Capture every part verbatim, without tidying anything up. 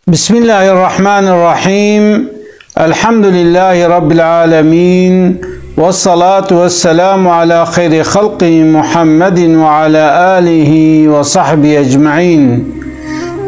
Bismillahirrahmanirrahim. Elhamdülillahi Rabbil alemin. Ve salatu ve selamu ala xeyri xalqi Muhammedin ve ala alihi ve sahbihi ecmaîn.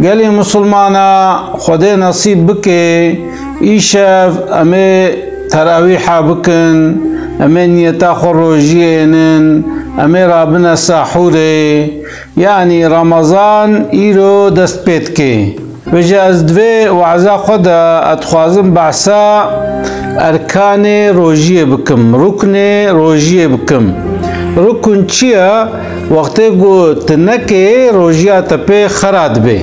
Gelê Musulmana, Xwedê nasîb bike, îşev em ê terawîha bikin, em ê niyeta xwe rojiyê ênin, em ê rabine sahûrê, yanî Ramazan îro dest pê dike. Vêje ez di vê waza xwe de ez dixwazim behsa erkanê rojiyê bikim, ruknê rojiyê bikim. Rukn çi ye? Wextê ku tu nekê, rojiya te pê xera dibe.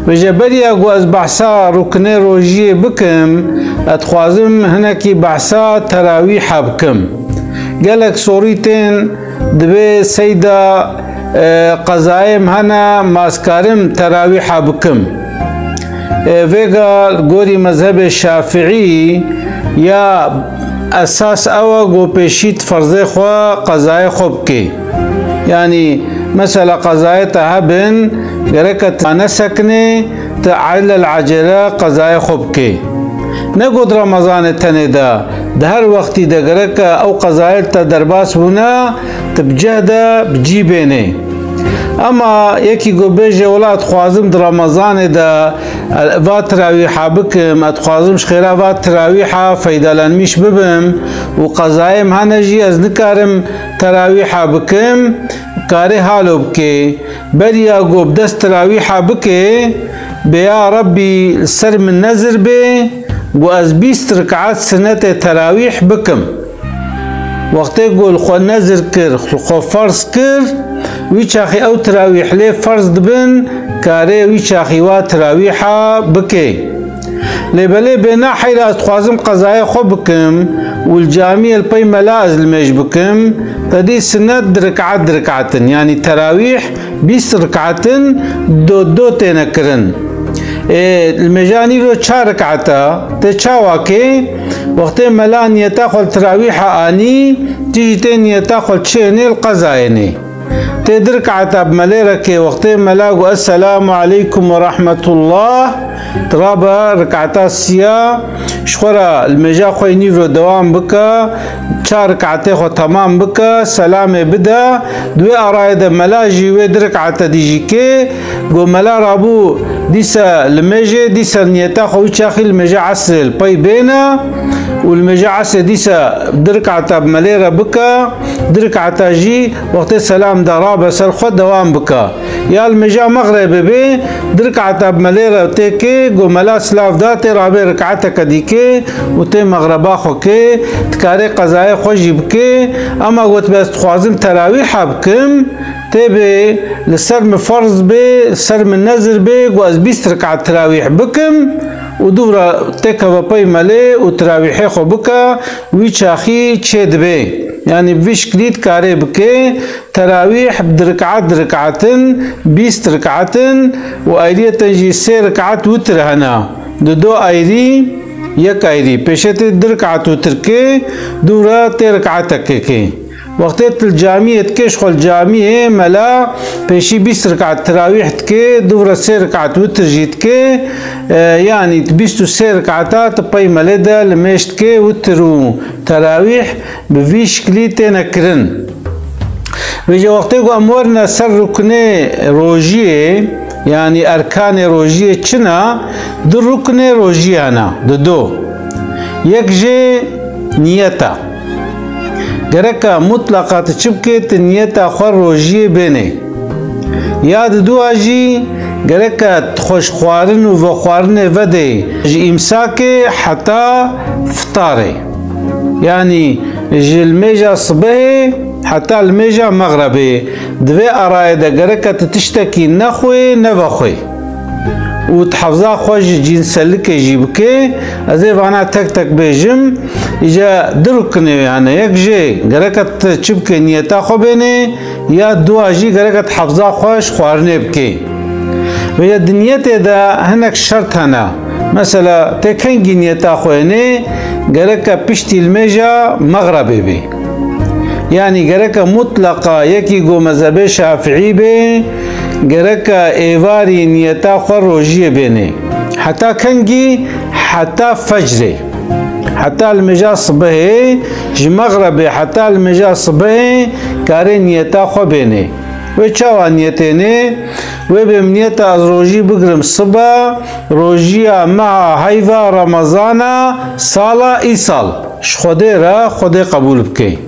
Vêje beriya ku ez behsa ruknê rojiyê bikim, ez dixwazim hinekî behsa terawîha bikim. Gelek sorî tên dibê seyda, e, qezayê min hene, ma ez karim terawîha bikim. E, vêga gorî mezhebê Şafiî ya esas ew e ku pêşî tu ferzê xwe, qezayê xwe bikê. Yanî mesela qezayê te hebin, gereke tu nesekinê, tu eylel ecele qezayê xwe bikê. Ne ku di Remezanê tenê de, di her wextî de gereke ew qezayê te derbas bûne, tu bi cih de bi cî bênê. Ema yekî ku bêje, wela ez dixwazim di Remezanê de va terawîha bikim, ez dixwazim ji xêra va terawîha feydalenmîş bibim û qezayê min hene jî ez nikarim terawîha bikim, karê halo bikê. Beriya ku bi dest terawîha bikê, bê ya Rebbî li ser min nezir bê, ku ez bîst rik'at sinetê terawîh bikim. Wextê ku li xwe nezir kir, li xwe ferz kir, wî çaxî ew terawîh lê ferz dibin, karê wî çaxî wa terawîha bikê. Lê belê bê na heyra ez dixwazim qezayê xwe bikim û li camiyê li pey mela ez limêj bikim, te dî sinet di rik'at di rik'at in, yanî terawîh bîst rik'at in, do do têne kirin. Ê, limêja nîro çar rik'at e, tê çawa kê? Wextê mela niyeta xwe li terawîha anî, tu jî tê niyeta xwe li çi ênê, li qezayê nê. Tê di rik'ata bi melê re kê, wextê mela got, "Esselamu aleykum ve rahmetullah", tu rabe rik'ata siya, ji xwe re limêja xwe yî nîvro dewam bike, çar rik'atê xwe temam bike, selamê bide, di wê arayê de mela jî wê di rik'ata dî jî kê, got, "Mela rabû dîsa limêjê, dîsa niyeta xwe wî çaxî limêja esrê li pey bêne û limêja esrê dîsa di rik'ata bi melê re bike." Di rik'ata jî wextê selam da rabe ser xwe dewam bike. Ya li mêja mexrebê bê, di rik'ata bi melê re tê kê, got mela silav da, tê rabê rik'ateke dîkê û tê mexreba xwe kê, dikarê qezayê xwe jî bikê. Ema got, "Ez dixwazim terawîha bikim", tê bê li ser min ferz bê, li ser min nezir bê, got ez bîst rik'at terawîh bikim û dû re têkeve pey melê û terawîhê xwe bike, wî çaxî çê dibe. Yanî bi vî şiklî dikarê bike, terawîh bi di rik'at di rik'at in, bîst rik'at in û ayriyeten jî sê rik'at witir hene. Di do ayrî, yek ayrî. Pêşê tê di rik'at witir ke, dû re tê rik'atekê ke. Wextê tu li camiyê dikê, ji xwe li camiyê mela pêşî bîst rik'at terawîh dike, dû re sê rik'at witir jî dike. E, yanî tu bîst û sê rik'ata tu pey melê de limêj dike, witir û terawîh bi vî şiklî têne kirin. Vêce wextê ku em werine ser ruknê rojiyê, yanî erkanê rojiyê çi ne, du ruknê rojiyê hene, di do. Yek jê niyet e. Gereke mutleqa tu çi bikê, tu niyeta xwe rojiyê bênê. Ya di dua jî gereke tu xwe ji xwarin û vexwarinê vedê, ji îmsakê heta fitarê. Yanî ji limêja sibehê heta limêja mexrebê, di vê arayê de gereke tu tiştekî nexwê, nevexwê. Û tu hefza xwe ji cînsellikê jî bike, ez ê vana tek tek bêjim, îca du ruknê wê hene. Yek jê gereke tu çi bike, niyeta xwe bênê, ya dua jî gereke tu hefza xwe ji xwarinê bike. Vêya di niyetê de hinek şert hene. Mesela tê kengî niyeta xwe ênê, gereke piştî limêja mexrebê bê. Yanî gereke mutleqa yekî go mezhebê Şafiî bê, gereke êvarî niyeta xwe rojiyê bênê. Heta kengî? Heta fecrê. Heta li mêja sibehê, ji mexrebê heta li mêja sibehê karê niyeta xwe bênê. Wê çawa niyetênê? Wê bê min niyeta ez rojî bigirim siba rojiya meha heyva Remezana sala îsal. Ji Xwedê re, Xwedê qebûl bikey.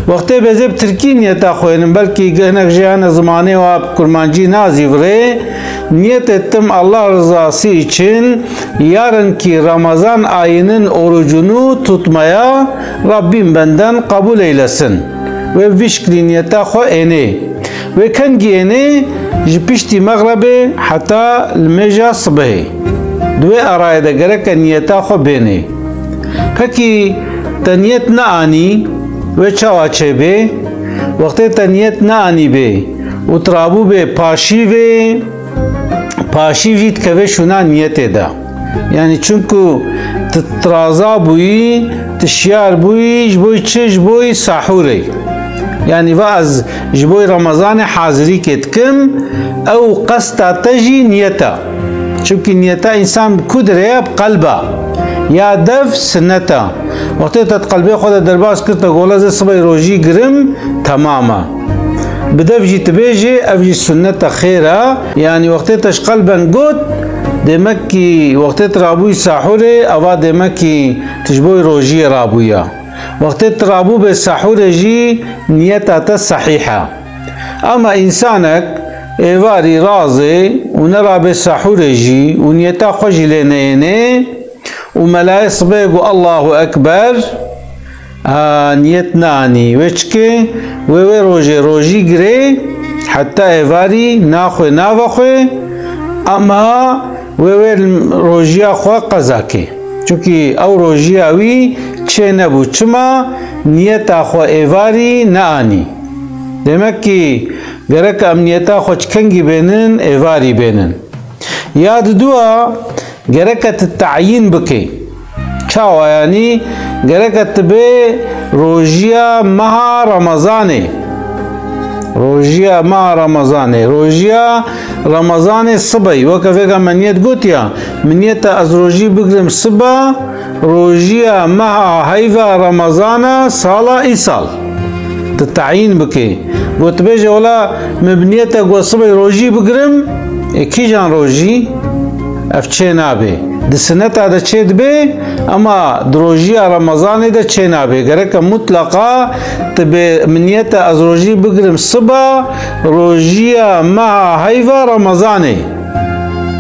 Wextê bêzê bi tirkî niyeta xwe ênin, belkî hinek jê hene zimanê wa bi kurmancî nazîvirê. Niyetê tim Allah rızası için yarınki Ramazan ayının orucunu tutmaya Rabbim benden kabul eylesin. Wê bi vî şiklî niyeta xwe ênê. Wê kengî ênê? Ji piştî mexrebê heta li mêja sibehê. Di wê arayê de gereke niyeta xwe bênê. Pekî te niyet neanî, wê çawa çêbê? Wextê te niyet neanîbê û tu rabûbê paşîvê, paşîv jî dikeve şûna niyetê de. Yanî çunku tu tiraza bûyî, tu şiyar bûyî, ji bo çi? Ji bo sahûrê. Yanî va ez ji bo Remezanê hazirîkê dikim, ew qesta te jî niyet e. Çimkî niyeta însan bi ku dirê ye? Bi qelb e. Ya dev sinnet e. Wextê te di qelbê xwe de derbas kir, te gola ez ê sibê rojî girim, temam e. Bi dev jî tu bêjê, ev jî sunnet e, xêr e. Yanî wextê te ji qelben got, demek kî wextê tu rabûyî sahûrê, eva demek kî tu ji bo rojiyê rabûya. Wextê tu rabûbê sahûrê jî niyeta te sehîh e. Ama însanek êvarî razê û nerabe sahûrê jî û niyeta xwe jî lê neyênê û melayê sibê got, "Allahu Ekber", a, niyet neanî. Wê çikê? Wê wê rojê rojî girê, heta êvarî naxwe navexwe, ama wê wê rojiya xwe qeza kê. Çunkî ew rojiya wî çê nebû. Çima? Niyeta xwe êvarî neanî. Demek kî gerek em niyeta xwe çi kengî bênin, êvarî bênin. Ya didua gereke tu tayîn bikê. Çawa yanî? Gereke tu bê rojiya meha Remezanê. Rojiya meha Remezanê. Rojiya Remezanê sibey. Weke vêga me niyet gotiya. Min niyeta ez rojî bigrim siba rojiya meha heyva Remezana sala îsal. Tu tayîn bikê. Got bêje, wela min bi niyete got sibê rojî bigirim, ê kîjan rojî? Ev çê nabe. Di sineta de çê dibe, ama di rojiya Remezanê de çê nabe. Gereke mutlaqa tu bê min niyete ez rojî bigirim siba rojiya meha heyva Remezanê.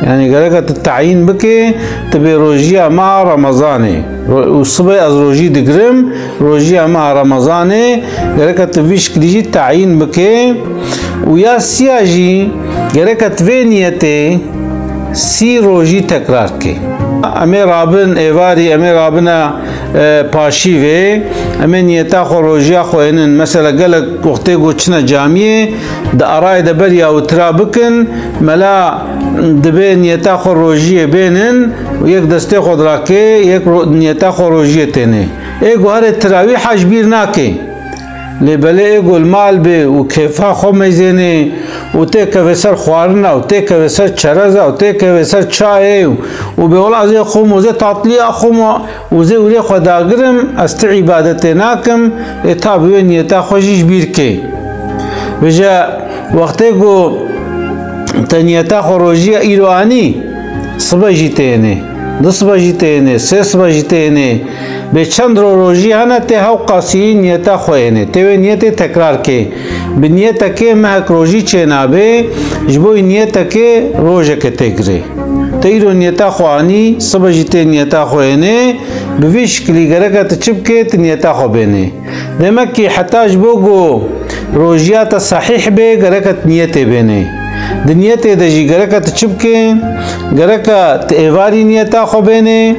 Yanî gereke tu tayîn bikê, tu bê rojiya meha Remezanê. Ro-, û sibê ez rojî digirim, rojiya meha Remezanê, gereke tu vî şiklî jî tayîn bikê. Û ya siya jî gereke tu vê niyetê sî rojî tekrar kê. Em ê rabin êvarî, em ê rabine e, paşîvê, em ê niyeta xwe rojiya xwe ênin. Mesela gelek wextê ku çine camiyê, di arayê de beriya witira bikin, mela dibê niyeta xwe rojiyê bênin û yek destê xwe dirake, yek ro-, niyeta xwe rojiyê têne. Ê ku herê tirawîha ji bîr nake. Lê belê ê ku li mal bê û kêfa xwe meyzênê û têkeve ser xwarina û têkeve ser çereza û têkeve ser çayê û, û bê wela ez ê xwim û zê tatliya xwim û zê ûrê xwe dagirim, ez ti îbadetê nakim, ê ta bi wê niyeta xwe jî ji bîr kê. Vêje wextê ku te niyeta xwe rojiya îro anî, sibe jî têne, du sibe jî têne, sê sibe jî têne, bê çend ro rojî hene tê hewqasî niyeta xwe êne. Tê wê niyetê tekrar kê. Bi niyetekê mehek rojî çênabê, ji bo niyetekê rojeke têgirê. Te îro niyeta xwe anî, sibe jî tê niyeta xwe ênê, bi vî şiklî gereke tu çi bikê, tu niyeta xwe bênê. Demek kî heta ji bo ku rojiya te sehîh bê, gereke tu niyetê bênê. Di niyetê de jî gereke tu çi bikê? Gereke tu êvarî niyeta xwe bênê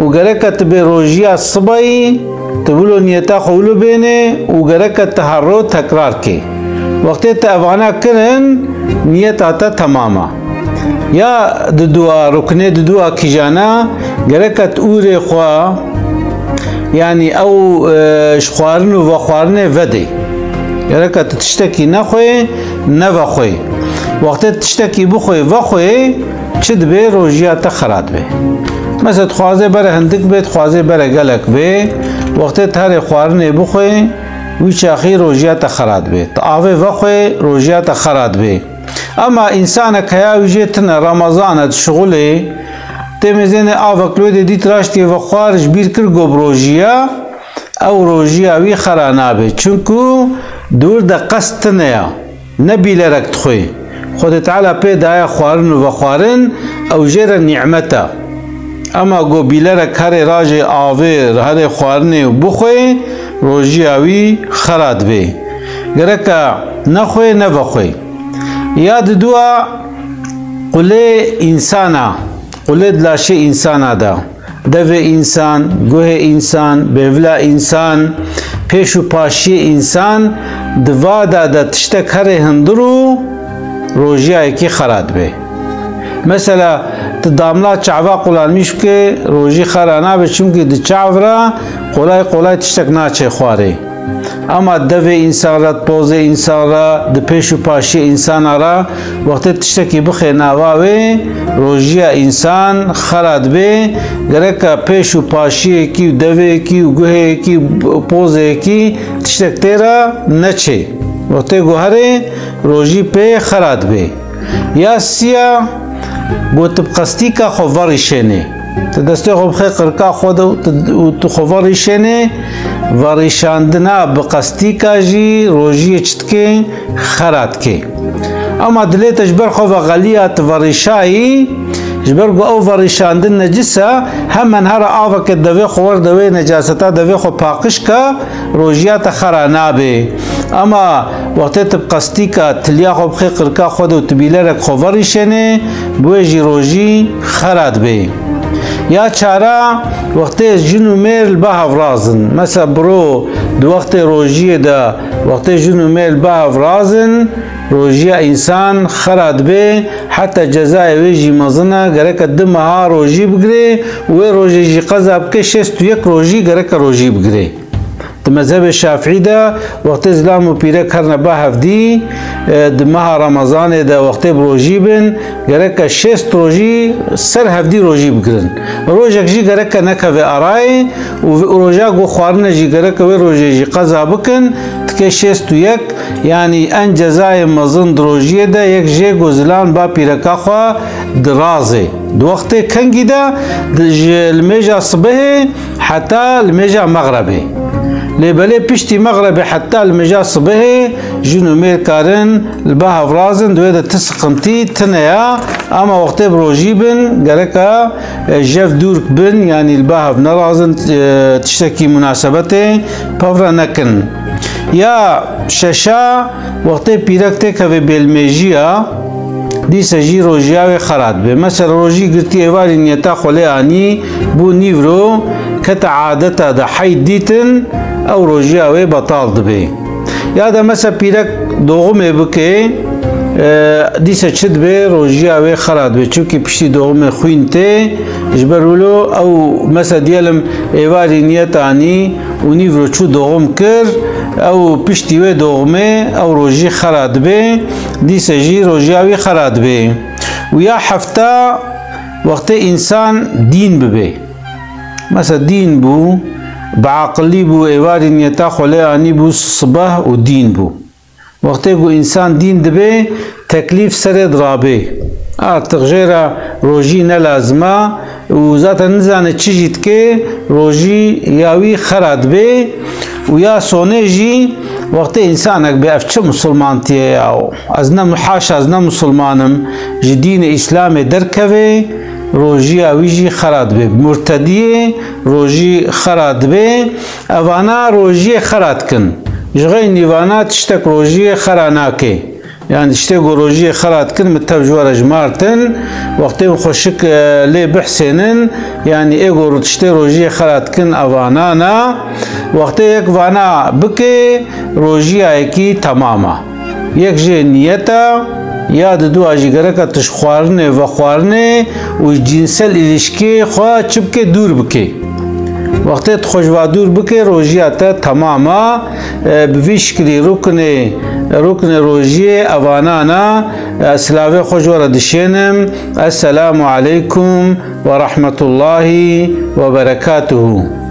û gereke tu bê rojiya sibeyî, tu wilo niyeta xwe wilo bênê û gereke tu her ro tekrar kê. Wextê tu evana kirin, niyeta te temam e. Ya didua, ruknê didua kîjana, gereke tu ûrê xwe, yanî ew, e, ji xwarin û vexwarinê vedê. Gereke tu tiştekî nexwê, nevexwê. Wextê tu tiştekî bixwê, vexwê, Çi dibe rojiya te xera dibe? Mesela dixwaze bere hindik be, dixwaze bere gelek be, wextê tu herê xwarinê bixwe, wî çaxî rojiya te xera dibe. Tu avê vexwe, rojiya te xera dibe. Ema însanek heya wî jê tine, Remezan e, dişixulê, tê mêzênê avek li wê de dît raştiyê vexwar, ji bîr kir ku bi rojî ye, ew rojiya wî xera nabe. Çunku di wir de qest tine ye. Ne bîlerek dixwe. Xwedê Teala pê daye xwarin û vexwarin, ew jê re nîmet e. Ema ku bîlerek herê rajê avê, herê xwarinê û bixwe, rojiya wî xera dibe. Gereke nexwe, nevexwe. Ya didua qulê însana, qulê di laşê însana de. Devê însan, guhê însan, bêvila însan, pêş û paşiyê însan, di va de de tiştek herê hundir û rojiya yekî xera dibe. Mesela, tu damla çava qulanmîş bike, rojî xera nabe, çimkî di çav re qolay qolay tiştek naçe xwarê. Ema devê însan re, pozê însan re, di pêş û paşiyê însana re, wextê tiştekî bixê nava wê, rojiya însan xera dibe, gereke pêş û paşiyekî û deveyekî û guheyekî û pozeyekî tiştek tê re neçê. Wextê ku herê, rojî pê xera dibe. Ya siya, ku tu bi qestîka xwe verîşênê. Tu destê xwe bixê qirika xwe de û tu, û tu xwe verîşênê, verîşandina bi qestîka jî rojiyê çi dike, xera dike. Ema dilê te ji ber xwe ve xeliya tu verîşayî, ji ber ku ew verîşandin necis e, hemen here aveke devê xwe werde wê necaseta devê xwe paqij ke, rojiya te xera nabe. Ema wextê tu bi qestîka tiliya xwe bixê qirika xwe de û tu bîlerek xwe verîşênê, bi wê jî rojî xera dibe. Ya çara, wextê jin û mêr li ba hev razin. Mesela biro di wextê rojiyê de, wextê jin û mêr li ba hev razin, rojiya însan xera dibe, heta cezayê wê jî mezin e, gereke du meha rojî bigire û wê rojê jî qeza bike, şêst û yek rojî gereke rojî bigire. Di mezhebê Şafîî de wextê zilam û pîrek herine ba hevdî, e, di meha Remezanê de wextê bi rojî bin, gereke şêst rojî ser hevdî rojî bigirin. Rojek jî gereke nekeve arayê û vê, û roja ku xwarine jî gereke wê rojê jî qeza bikin, dike şêst û yek, yanî en cezayê mezin di rojiyê de yek jê ku zilam ba pîreka xwe dirazê. Di wextê kengî de, di, ji limêja sibehê heta limêja mexrebê. Lê belê piştî mexrebê heta limêja sibehê jin û mêr karin li ba hev razin, di wê de ti siqintî tine ya, ama wextê bi rojî bin, gereka, e, jev dûr bin, yanî li ba hev nerazin, e, tiştekî munasebetê pevre nekin. Ya şeşa, wextê pîrek têkeve bêlmêjiya, dîse jî rojiya wê xera dibe. Mesela rojî girtî êvarî niyeta xwe lê anî, bû nîvro, kete adeta de heyd dîtin, ew rojiya wê betal dibe. Ya da mesela pîrek doğumê bike, e, dîse çi dibe, rojiya wê xera dibe. Çimkî piştî doğumê xwîn tê, ji ber wilo ew mesela diyelim êvarî niyet anî, û nîvro çû doğum kir, ew piştî wê doğumê, ew rojî xera dibe, dîse jî rojiya wî xera dibe. Û ya hefta, wextê însan dîn bibe. Mesela dîn bû, bi aqilî bû, êvarî niyeta xwe lê anî bû, sibeh û dîn bû. Wextê ku însan dîn dibe, teklîf serê dirabê. Artık jê re rojî ne lazim e û zaten nizane çi jî dike, rojî ya wî xera dibe û ya sonê jî wextê însanek bê, ev çi misilmantiye ya? Ez ne, haşa, ez ne misilman im, ji dînê Îslamê derkeve, rojiya wî jî xera dibe. Murtediyê rojî xera dibe. Evana rojiyê xera dikin. Ji xeynî vana tiştek rojiyê xera nake. Yani tiştê ku rojiyê xera dikin, min tev ji we re jimartin. Wextê min xweşik, e, lê bihsênin. Yani ê ku tiştê rojiyê xera dikin, evana na. Wextê yek vana bike, rojiya yekî temam e. Yek jê niyet e, ya di dua jî gereke tu ji xwarinê, vexwarinê û ji cînsel îlişkiyê xwe çi bike, dûr bike. Wextê tu xwe ji va dûr bike, rojiya te temam e. E, bi vî şikilî ruknê, ruknê rojiyê evanan e. Ez silavê xwe ji we re dişênim. Esselamu aleykum ve rahmetullahi ve berekatuhu.